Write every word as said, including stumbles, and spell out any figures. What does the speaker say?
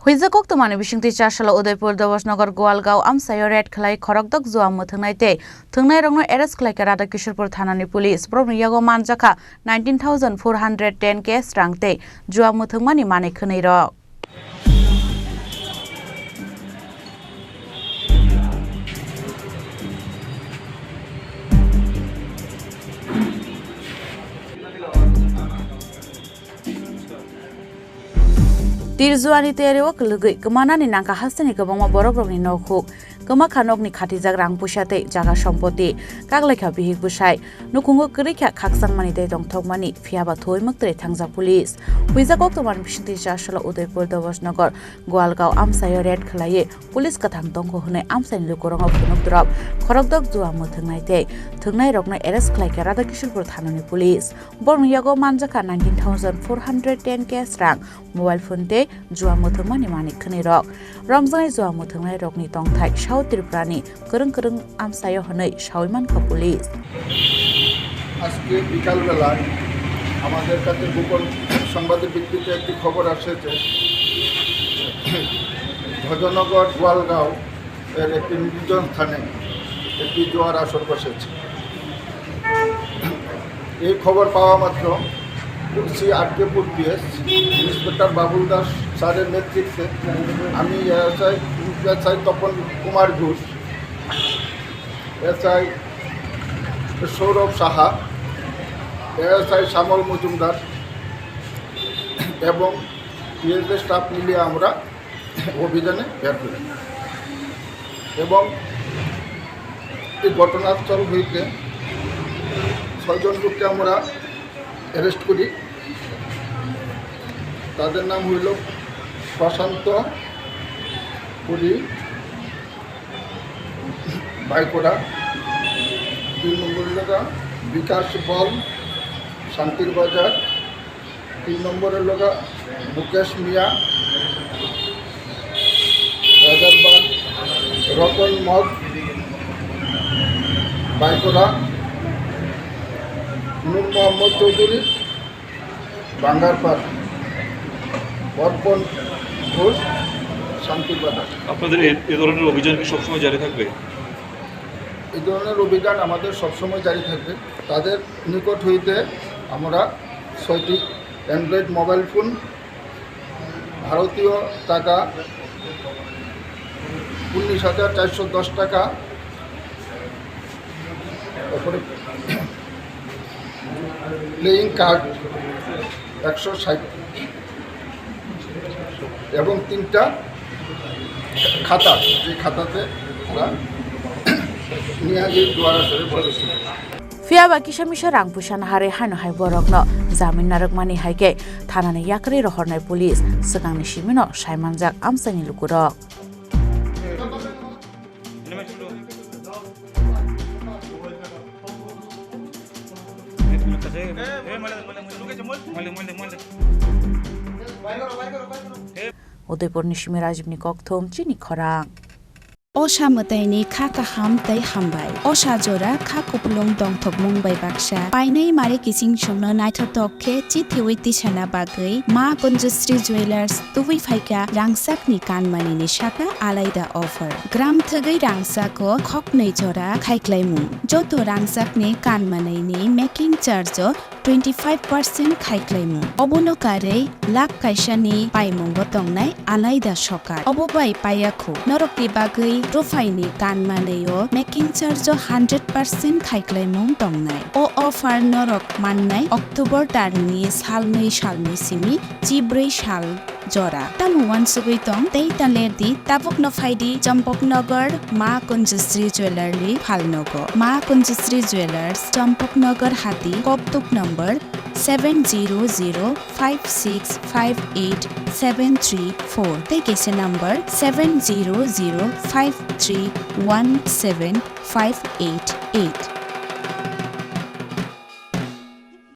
Huijak koktwmani bisingtwi chasalo Udaipur Dobosnagar Gwalgao amchaio raid khlai khorokdok jua mwthwngnai tei thwngnairokno arrest khlaikha Radha Kishorpur thanani police. Borokni yago manjakha nineteen thousand four hundred ten cash rang tei jua mwthwngmani manwi khwnwirok. Tirjuani teri o kwlwgwi kwmanani nangkha hasteni kwbangma borokrokni nok huk, kwmakha nokni khatijak rang puisa tei jaga sompoti, kaklaikha bihik bwsai, nukhungo kwrwikha khakchangmani tei tongthokmani, phiyaba thuwi mwktwrwi thangjak police. Huijak koktwmani bisingtwi chasalo Udaipur Dobosnagar Gwalgao amchaio raid khlaiwi police kwthang tongkho hwnwi amchaini lukurokno phunuk drop khorokdok jua mwthwngnai tei thwngnairokno arrest khlaikha Radha Kishorpur thanani police. Borokni yago manjakha nineteen thousand four hundred ten cash rang, mobile phone tei jua mwthwngmani manwi khwnwirok. Romjaknai jua mwthwngnairokni tongthai South Tripurani kwrwng kwrwng amchaio hwnwi sawi mankha police. আজকে বিকালবেলায় আমাদের কাছে গোপন সংবাদের ভিত্তিতে একটি খবর আসে যে ভজনগর গোয়ালগাঁও এর একটি নির্জন স্থানে একটি জুয়ার আসর বসেছে। এই খবর পাওয়া মাত্র ওসি আরকেপুর পিএস ইন্সপেক্টর বাবুল দাস স্যারের নেতৃত্বে আমি এএসআই, এএসআই তপন কুমার ঘোষ, এসআই সৌরভ সাহা, এএসআই শ্যামল মজুমদার এবং পিএসএ স্টাফ মিলিয়ে আমরা অভিযানে বের হই এবং এই ঘটনাস্থল হইতে ছয়জন লোককে আমরা অ্যারেস্ট করি। তাদের নাম হইল প্রশান্ত পুরী, বাইকোড়া, দুই নম্বর এলাকা বিকাশ বল, শান্তির বাজার, তিন নম্বর এলাকা মুকেশ মিয়া, রাজারবাগ, রতন মগ, বাইকোড়া, নূর মোহাম্মদ চৌধুরী, বাঙ্গারপাড়, অর্পণ ঘোষ, শান্তিবাজার। আপনাদের এই, এই ধরনের অভিযান কি সবসময় জারি থাকবে? এই ধরনের অভিযান আমাদের সবসময় জারি থাকবে। তাদের নিকট হইতে আমরা ছয়টি অ্যান্ড্রয়েড মোবাইল ফোন, ভারতীয় টাকা উনিশ হাজার চারশো দশ টাকা, তারপরে প্লেয়িং কার্ড একশো ষাট এবং তিনটা খাতা, যে খাতাতে আমরা নিয়ে আগে দুয়ারা সরে বলেছি। Phiyaba kisa misa rang puisa naharwi haino hai borokno jamin narwkmani hai khe thanani yakarwi rohornai police, swkangni simino saimanjak amchaini lukurok. Udaipurni simi Rajibni kokthum chini khorang. Osa mwtaini kha kaham tei hambai. Osa jora kha kupulung dongthokmung bai baksa. Painai mari kiching chwngno naithotok khe chithiwi tisana bagwi Ma Kunjusri Jewellers tubui phaikha rangchakni kanmanini saka alaida offer. Gram thwgwi rangchako khoknwi jora khaiklaimung. Joto rangchakni kanmanini making charge o twenty five percent khaiklaimung. Obono karwi lakh kaisani paimungo tongnai alaida sokar. Obo bai paiya khu. Norokni bagwi ruphaini kanmanwi o making charge o hundred percent khaiklaimung tongnai. O offer norok mannai October tarni salnwi salni simi chibrwi sal jora. Tamo uansugwi tong tei ta ler di, tabukno phai di Champaknagar Ma Kunjusri Jeweller ni phalnogo. Ma Kunjusri Jewellers, Champaknagar Hati, Koktuk number seven zero zero five six five eight seven three four tei kaisa number seven zero zero five three one seven five eight eight.